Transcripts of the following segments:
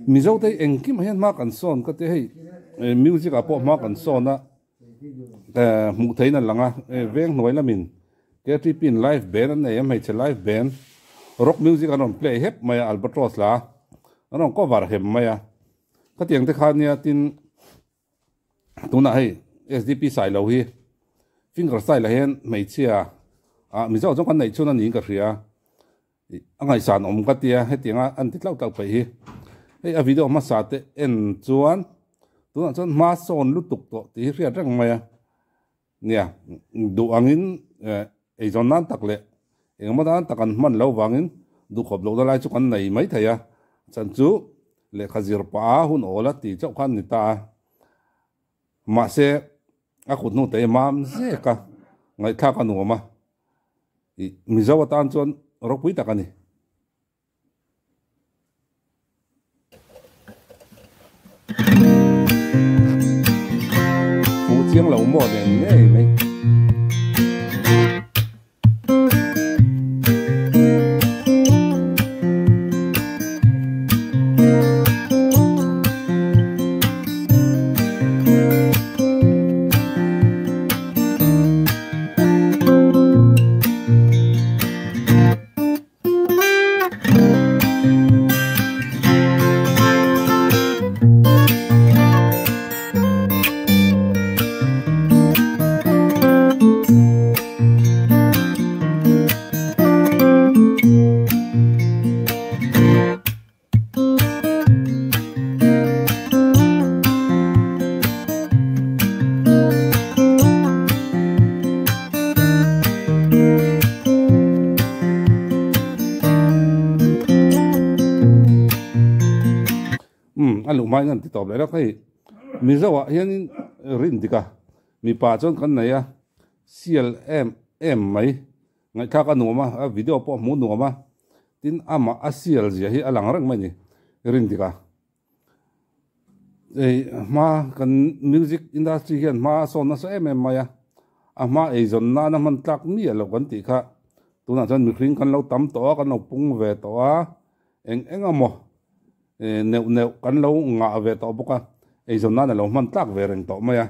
Mizo te engkim ah hian hma kan sawn ka tia hei music ah pawh hma kan sawn a hmuh theihin a lang a veng hnuai lamin K_T_P in live band an nei a hmeichhe live band rock music an rawn play hep mai a albatross la an rawn cover hem mai a khatiang te kha nia tin tunah hei S_D_P Sailo hi finger style ah hian hmeichhia ah Mizo chuan kan neih chhun a niin ka hria. A ngaihsan awm ka tia hetianga an ti tlauh tlauh peih hi. Hei a video hmasa te en chuan tunah chuan hma sawn lutuk tawh tih hi hriat reng mai a. Nia, duh angin eizawn nan tak leh engemaw dan tak an hman lo vangin duhkhawp lohna lai chu kan nei mai thei a. Chan chu lehkha zir pah a hun awl a ti chauh khan ni ta a. Mahse a kut hnu te hi mam zek a, ngaihthlak a nuam a. Ih Mizo atan chuan ropui tak a ni. Fuh chiang lo maw nen ngei mai. Umm a luh hmain an ti tawp leh lawk hei Mizo ah hianin rin dik a mipa chuan kan nei a sial em em mai Ngaihthlak a nuam a, a video pawh a hmuh nuam a, tin amah a sial zia hi a lang reng mai a ni, rin dik a. Ei hma kan music industry hian hma a sawn nasa em em mai a, a hma eizawn nana hman tlak miah loh kan tih kha tunah chuan mihring kan lo tam tawh a, kan lo pung ve tawh a, eng eng emaw neuh neuh kan lo ngah ve tawh bawk a, eizawn nana lo hman tlak ve reng tawh mai a.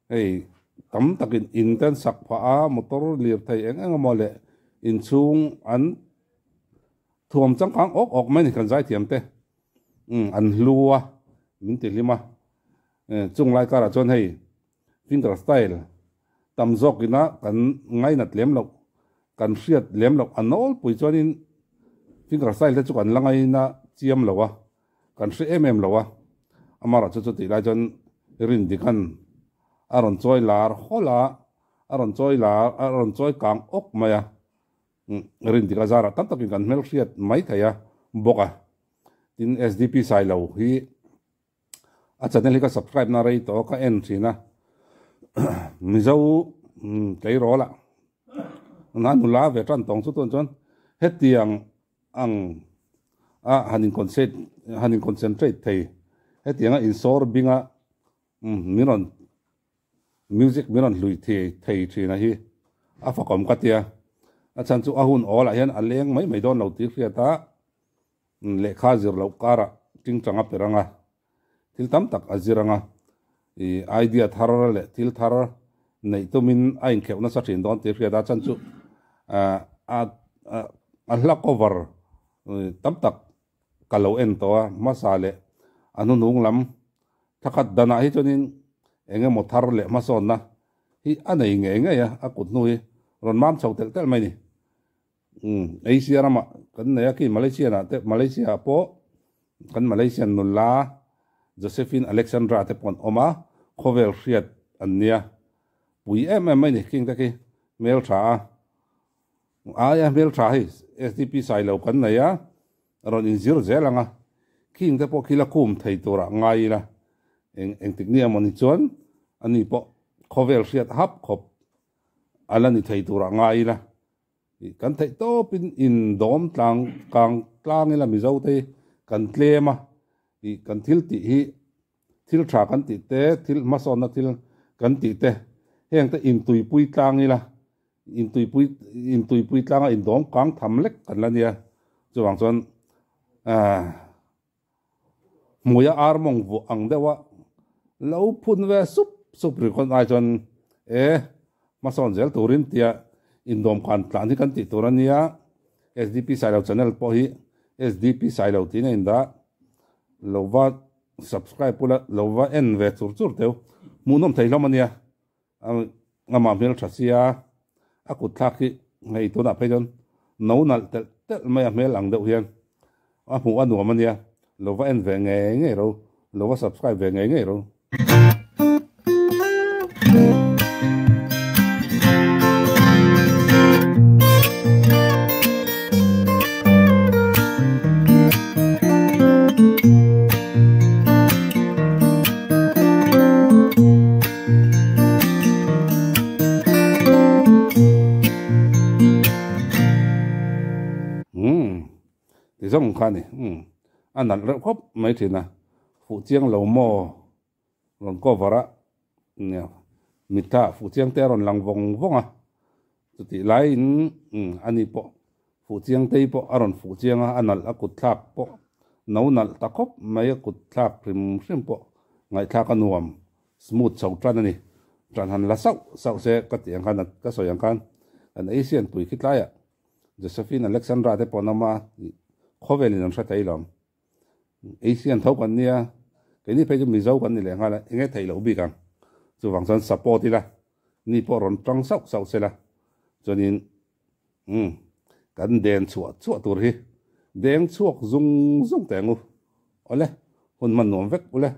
Hei tam takin in te an sak phah a, motor lirthei eng eng emaw leh inchhung an thuam changkang awk awk mai a ni kan zaithiam te an hlu a min ti hlim a, chung lai karah chuan hei finger style tam zawk ina kan ngainat lem loh kan hriat lem loh a nawlpui chuanin finger style te chu kan la ngaina chiam lo a. Kan hre em em lo a, amarawh chu chutih lai chuan Rindikan a rawn chawi lar hawlh a, a rawn chawi lar, a rawn chawi kang awk mai a, Rindika zarah tam takin kan hmelhriat mai thei a bawk a. Tin, SDP Sailo hi a channel hi ka subscribe na rei tawh a, ka en thin a, Mizo tleirawl ah na nula ve tan tawng chu tun chuan hetiang ang a han in concent han in concentrate thei hetianga insawr binga min rawn music min rawn hlui thei thei thin a hi a fakawm ka tia a chhan chu a hun awl ah hian a leng mai mai dawn lo tih hriat a lehkha zir loh karah tingtang a per anga thil tam tak a zir anga ih idea thar leh thil thar neih tumin a inkheuh nasa thin dawn tih hriat a chhan chu ah a a hla cover tam tak ka lo en tawh a hmasa leh a hnuhnung lam thakhat danah hi chuanin eng emaw thar leh hmasawnna hi a nei ngei ngei a a kut hnu hi rawn mam chho telh telh mai a ni. Umm Asia ramah kan nei a khi Malaysia ah te Malaysia ah pawh kan Malaysian nula Josephine Alexandra te pawh an awm a khawvel hriat an nia pui em em mai ni khing te khi hmeltha a aia hmeltha hei SDP Sailo kan nei a rawn inzir zel ang a khing te pawh khi la khum thei turah ngai ila eng engtik ni emaw ni chuan ani pawh khawvel hriat hap khawp a la ni thei turah ngai ila Kan theih tawpin indawm tlang kang tlang ila Mizo te hi kan tlem a, ih kan thil tih hi thil tha kan tih te, thil hmasawnna thil kan tih te heng te intuipui tlang ila, intuipui intuipui tlanga indawm kang tham lek kan la nia. Chuvang chuan aah. Hmuia ar mawng vuah ang deuha lo phun ve sup sup ringawt ai chuan e hmasawn zel turin tia indawmkan tlan hi kan tih tur a nia. SDP Sailo channel pawh hi SDP Sailo tiin a indah lo va subscribe ula lo va en ve chur chur teu hmuhnawm thei hlawm a nia. Amah hmel tha sia a kut thlak hi hei tunah phei chuan no nalh telh telh mai a hmel ang deuh hian a hmuh a nuam a nia lo va en ve ngei ngei ro lo va subscribe ve ngei ngei ro. Umm ti zawng kha a ni umm a nalh reuh khawp mai thin a fuh chiang lo maw rawn cover a nia mitha fuh chiang te a rawn lang vawng vawng a chutih laiin umm a ni pawh fuh chiang te pawh a rawn fuh chiang a a nalh a kut thlak pawh no nalh ta khawp mai a kut thlak hrim hrim pawh ngaihthlak a nuam smooth chho tan a ni. Tan han la sauh sauh se ka tih ang khan ka sawi ang khan kan Asian pui khi tlaiah Josephine Alexandra te pawh an awm a khawvelin an hre thei lo. Asian tho kan nia keini phei chu Mizo kan ni leh nghal a enge theih loh bik ang chuvang chuan support ila ni pawh rawn tang sauh sauh se la chuanin umm kan den chhuah chhuah tur hi deng chhuak zung zung teh ang u awle hun hman nuam vek ule.